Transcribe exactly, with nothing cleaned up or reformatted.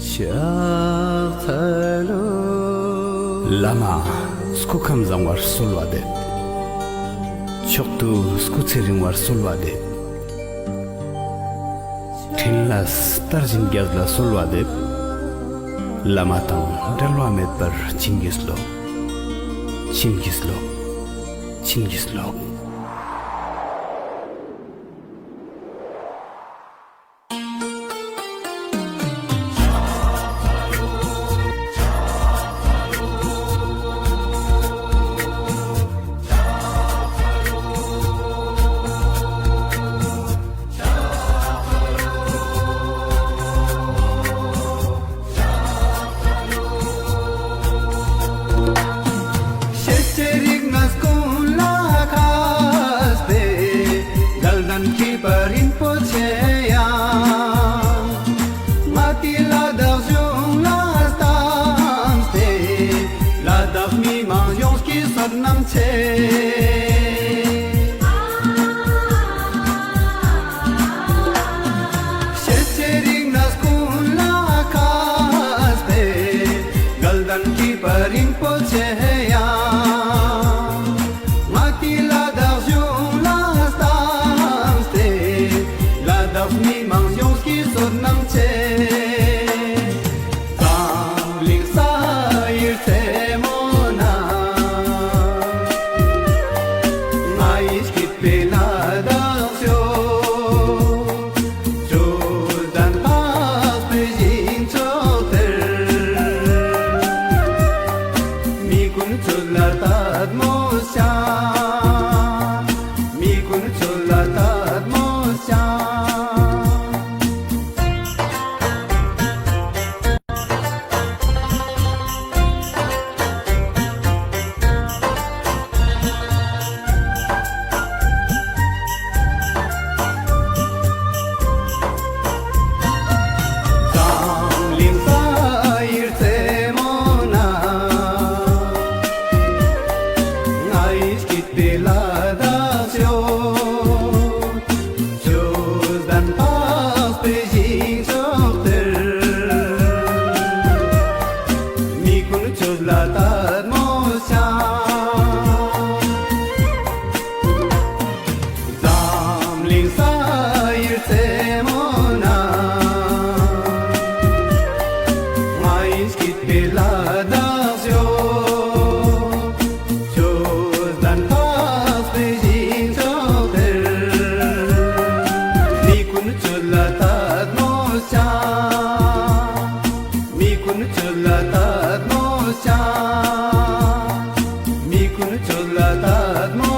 ཕྱག་འཚལ་ལོ། བླ་མ་སྐུ་ཁམས་བཟང་བར་གསོལ་བ་འདེབས། མཆོག་ཏུ་སྐུ་ཚེ་རིང་བར་གསོལ་བ་འདེབས། འཕྲིན་ལས་དར་ཞིང་རྒྱས་ལ་གསོལ་བ་འདེབས། བླ་མ་དང་འབྲལ་བ་མེད་པར་བྱིན་གྱིས་རློབས། བྱིན་གྱིས་རློབས། བྱིན་གྱིས་རློབས། ཤེས་བྱའི་རིག་གནས་ཀུན་ལ་མཁས་པའི་དགའ་ལྡན་མཁས་པ་རིན་པོ་ཆེ་ཡང་། ང་དེ་ལ་དྭགས་གཞུང་ལ་བལྟམས་ཏེ། ལ་དྭགས་མི་མང་ཡོངས་ཀྱི་བསོད་ནམས་ཆེ། ཤེས་བྱའི་རིག་གནས་ཀུན་ལ་མཁས་པའི་དགའ་ལྡན་མཁས་པ་རིན་པོ་ཆེ་ཡང་། ང་དེ་ལ་དྭགས་གཞུང་ལ་བལྟམས་ཏེ། ལ་དྭགས་མི་མང་ཡོངས་ཀྱི་བསོད་ནམས་ཆེ། འཛམ་གླིང་ས་ཡི་རྩེ་མོ་ན། ང་ཡི་སྐྱིད་པའི་ལ་དྭགས་ཤོད། ཇོ་བོ་དང་འཕགས་པའི་ཞིང་མཆོག་དེར། མི་ཀུན་ཁྱོད་ལ་དད་མོས་ཤིང་། མི་ཀུན་ཁྱོད་ལ་དད་མོས་ཤིང་། འཛམ་གླིང་ས་ཡི་རྩེ་མོ་ན། ང་ཡི་སྐྱིད་པའི་ལ་དྭགས་ཤོད། ཇོ་བོ་དང་འཕགས་པའི་ཞིང་མཆོག་དེར། མི་ཀུན་ཁྱོད་ལ་དད་མོས་ཤིང་། འཛམ་གླིང་ས་ཡི་རྩེ་མོ་ན། ང་ཡི་སྐྱིད་པའི་ལ་དྭགས་ཤོད། ཇོ་བོ་དང་འཕགས་པའི་ཞིང་མཆོག་དེར། མི་ཀུན་ཁྱོད་ལ་དད་མོས་ཤིང་། མི་ཀུན་ཁྱོད་ལ་དད་མོས་ཤིང་། མི་ཀུན་ཁྱོད་ལ་དད་མོས་